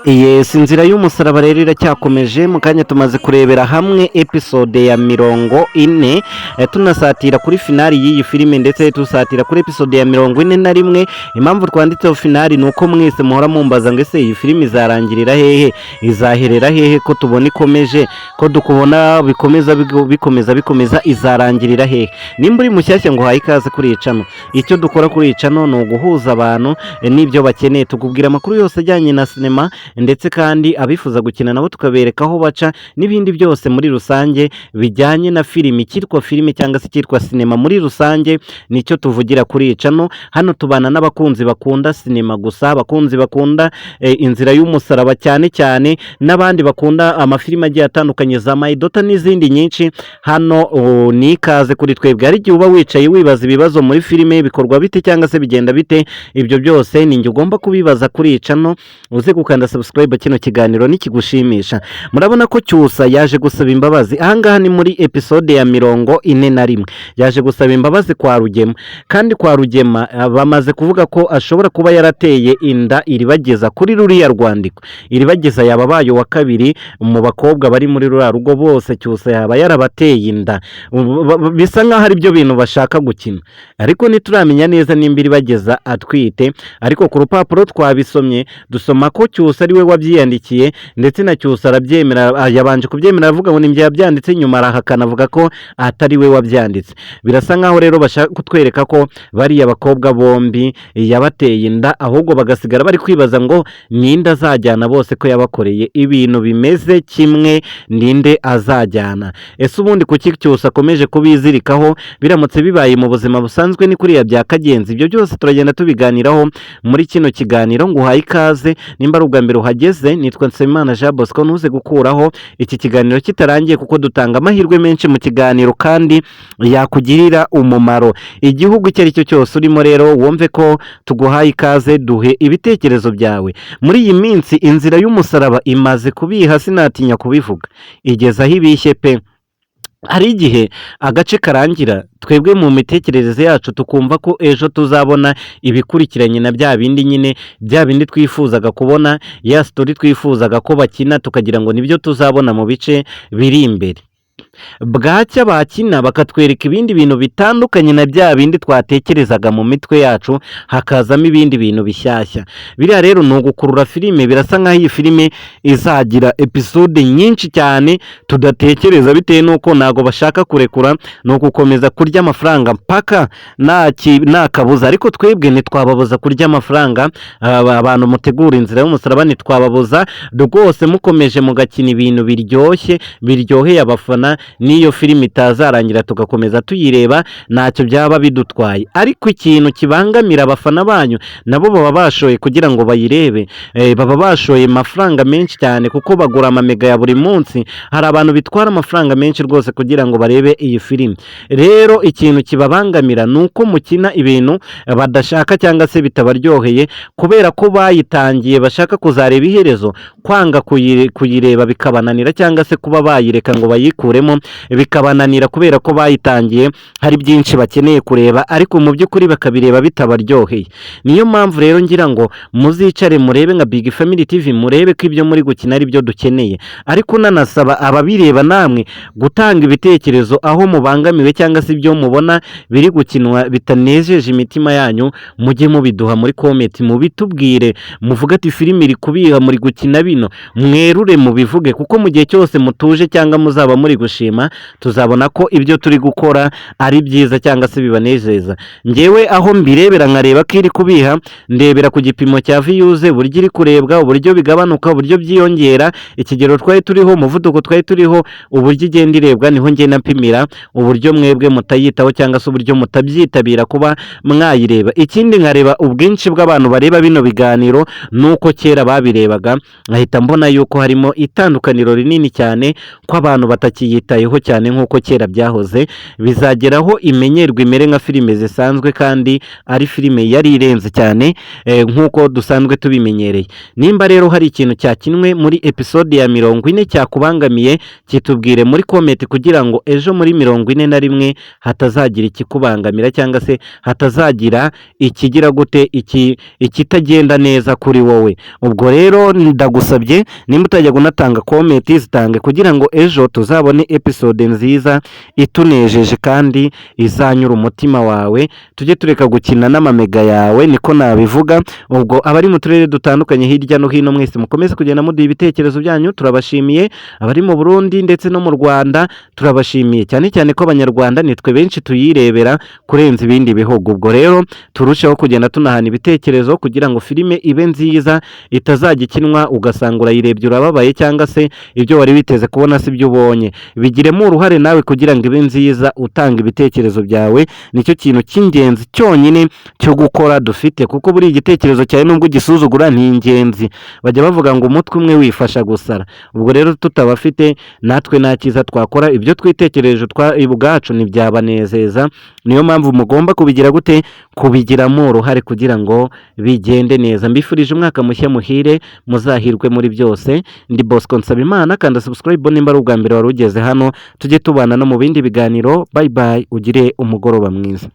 Yes, inzira y'umusaraba rero iracyakomeje. Mu kanya tumaze kurebera hamwe episode ya 40, tunasatira kuri finale y'iyi filime, ndetse tusatira kuri episode ya 41. Impamvu twanditseho finale ni uko mwese muhora mumbaza ngo: "Ese iyi filime izarangirira hehe? Izaherera hehe? Ko tubona ikomeje, ko dukubona bikomeza, bikomeza, bikomeza, izarangirira hehe?" Nimba uri mushyashya, ngo uhaye ikaze kuri iyi channel. Icyo dukora kuri iyi channel ni uguhuza abantu n'ibyo bakeneye. Tukubwira amakuru yose ajyanye na sinema, ndetse kandi abifuza gukina nabo tukabereka aho baca n'ibindi byose muri rusange bijyanye na filimi, icyitwa filime cyangwa se icyitwa sinema muri rusange, nicyo tuvugira kuri iyi channel. Hano tubana n'abakunzi bakunda sinema gusa, abakunzi bakunda inzira y'umusaraba cyane cyane, n'abandi bakunda amafilime agiye atandukanye, za My Daughter n'izindi nyinshi. Hano ni ikaze kuri twebwe. Hari igihe uba wicaye wibaza ibibazo muri filime: bikorwa bite cyangwa se bigenda bite? Ibyo byose ni njye ugomba kubibaza kuri iyi channel. Uze gukanda subscribe kino kiganiro nikigushimisha. Murabona ko Cyusa yaje gusaba imbabazi. Ahangaha ni muri episode ya 41. Yaje gusaba imbabazi kwa Rugema, kandi kwa Rugema bamaze kuvuga ko ashobora kuba yarateye inda Iribageza kuri ruriya rwandiko. Iribageza yaba abaye uwa kabiri mu bakobwa bari muri ruriya rugo bose, Cyusa yaba yarabateye inda. Bisa nk'aho ari byo bintu bashaka gukina, ariko ntituramenya neza nimba Iribageza atwite. Ariko ku rupapuro twabisomye, dusoma ko Cyusa ari we wabyiyandikiye, ndetse na Cyusa arabyemera. Yabanje kubyemera avuga ngo ni yabyanditse, nyuma arahakana avuga ko atari we wabyanditse. Birasa nkaho rero bashaka kutwereka ko bariya bakobwa bombi yabateye inda, ahubwo bagasigara bari kwibaza ngo ninde azajyana bose, ko yabakoreye ibintu bimeze kimwe, ninde azajyana? Ese ubundi kuki Cyusa akomeje kubizirikaho? Biramutse bibaye mu buzima busanzwe ni kuriya byakagenze? Ibyo byose turagenda tubiganiraho muri kino kiganiro. Ngo uhaye ikaze nimba ari ubwa mbere uhageze. Nitwa Nsabimana Jean Bosco. Ntuze gukuraho iki kiganiro kitarangiye, kuko dutanga amahirwe menshi mu kiganiro kandi yakugirira umumaro. Igihugu icyo ari cyo cyose urimo rero, wumve ko tuguhaye ikaze, duhe ibitekerezo byawe. Muri iyi minsi inzira y'umusaraba imaze kubiha, sinatinya kubivuga, igeze aho ibishye pe. Hari igihe agace karangira, twebwe mu mitekerereze yacu tukumva ko ejo tuzabona ibikurikiranye na bya bindi nyine, bya bindi twifuzaga kubona, ya story twifuzaga ko bakina, tukagira ngo nibyo tuzabona mu bice biri imbere. Bwacya bakina bakatwereka ibindi bintu bitandukanye na bya bindi twatekerezaga mu mitwe yacu, hakazamo ibindi bintu bishyashya. Biriya rero ni ugukurura filime. Birasa nk'aho iyi filime izagira episode nyinshi cyane tudatekereza, bitewe n'uko ntabwo bashaka kurekura, ni ugukomeza kurya amafaranga mpaka nta kabuza. Ariko twebwe ntitwababuza kurya amafaranga. Abantu mutegura inzira y'umusaraba, ntitwababuza rwose. Mukomeje mugakina ibintu biryoshye, biryoheye abafana, n'iyo filime itazarangira tugakomeza tuyireba, ntacyo byaba bidutwaye. Ariko ikintu kibangamira abafana banyu, nabo baba bashoye kugira ngo bayirebe, baba bashoye amafaranga menshi cyane kuko bagura amamega ya buri munsi. Hari abantu bitwara amafaranga menshi rwose kugira ngo barebe iyi filime. Rero ikintu kibabangamira ni uko mukina ibintu badashaka cyangwa se bitabaryoheye, kubera ko bayitangiye bashaka kuzareba iherezo. Kwanga kuyireba bikabananira, cyangwa se kuba bayireka ngo bayikuremo bikabananira, kubera ko bayitangiye hari byinshi bakeneye kureba, ariko mu by'ukuri bakabireba bitabaryoheye. Niyo mpamvu rero ngira ngo muzicare murebe nka Big Family TV, murebe ko ibyo muri gukina ari byo dukeneye. Ariko nanasaba ababireba namwe gutanga ibitekerezo aho mubangamiwe, cyangwa se ibyo mubona biri gukinwa bitanejeje imitima yanyu, mujye mubiduha muri comment, mubitubwire, muvuge ati: "Filime iri kubiha, muri gukina bino." Mwerure mubivuge, kuko mu gihe cyose mutuje cyangwa muzaba muri gushima, tuzabona ko ibyo turi gukora ari byiza cyangwa se bibanezeza. Ngewe aho mbirebera nkareba ko iri kubiha, ndebera ku gipimo cya views, uburyo iri kurebwa, uburyo bigabanuka, uburyo byiyongera, ikigero twari turiho, umuvuduko twari turiho, uburyo igenda irebwa, niho ngenda mpimira uburyo mwebwe mutayitaho cyangwa se uburyo mutabyitabira kuba mwayireba. Ikindi nkareba ubwinshi bw'abantu bareba bino biganiro nuko kera babirebaga, nkahita mbona yuko harimo itandukaniro rinini cyane, ko abantu batakiyitabira. bayitayeho cyane nk'uko kera byahoze. Bizageraho imenyerwa, imere nka filime zisanzwe, kandi ari filime yari irenze cyane nk'uko dusanzwe tubimenyereye. Nimba rero hari ikintu cyakinwe muri episode ya 40 cyakubangamiye, kitubwire muri comment, kugira ngo ejo muri 41 hatazagira ikikubangamira cyangwa se hatazagira ikigira gute, iki ikitagenda neza kuri wowe. Ubwo rero ndagusabye, nimba utajya unatanga comment, zitange kugira ngo ejo tuzabone episode nziza itunejeje kandi izanyura umutima wawe. Tujye tureka gukina n'amamega yawe, niko nabivuga. Ubwo abari mu turere dutandukanye hirya no hino, mwese mukomeze kugenda muduha ibitekerezo byanyu, turabashimiye. Abari mu Burundi ndetse no mu Rwanda, turabashimiye cyane cyane ko Abanyarwanda nitwe benshi tuyirebera kurenza ibindi bihugu. Ubwo rero turusheho kugenda tunahana ibitekerezo kugira ngo filime ibe nziza, itazajya ikinwa ugasanga urayirebye urababaye, cyangwa se ibyo wari witeze kubona si byo ubonye. Bigiremo uruhare nawe kugira ngo ibe nziza, utanga ibitekerezo byawe. Nicyo kintu cy'ingenzi cyonyine cyo gukora dufite, kuko buri igitekerezo cyawe, nubwo ugisuzugura, ni ingenzi. Bajya bavuga ngo umutwe umwe wifasha gusara. Ubwo rero tutabafite natwe nta cyiza twakora, ibyo twitekereje ubwacu ntibyabanezeza. Niyo mpamvu mugomba kubigira gute, kubigiramo uruhare kugira ngo bigende neza. Mbifurije umwaka mushya muhire, muzahirwe muri byose. Ndi Bosco Nsabimana. Kanda subscribe nimba ari ubwa mbere wari ugeze hano, tujye tubana no mu bindi biganiro. Bye bye, ugire umugoroba mwiza.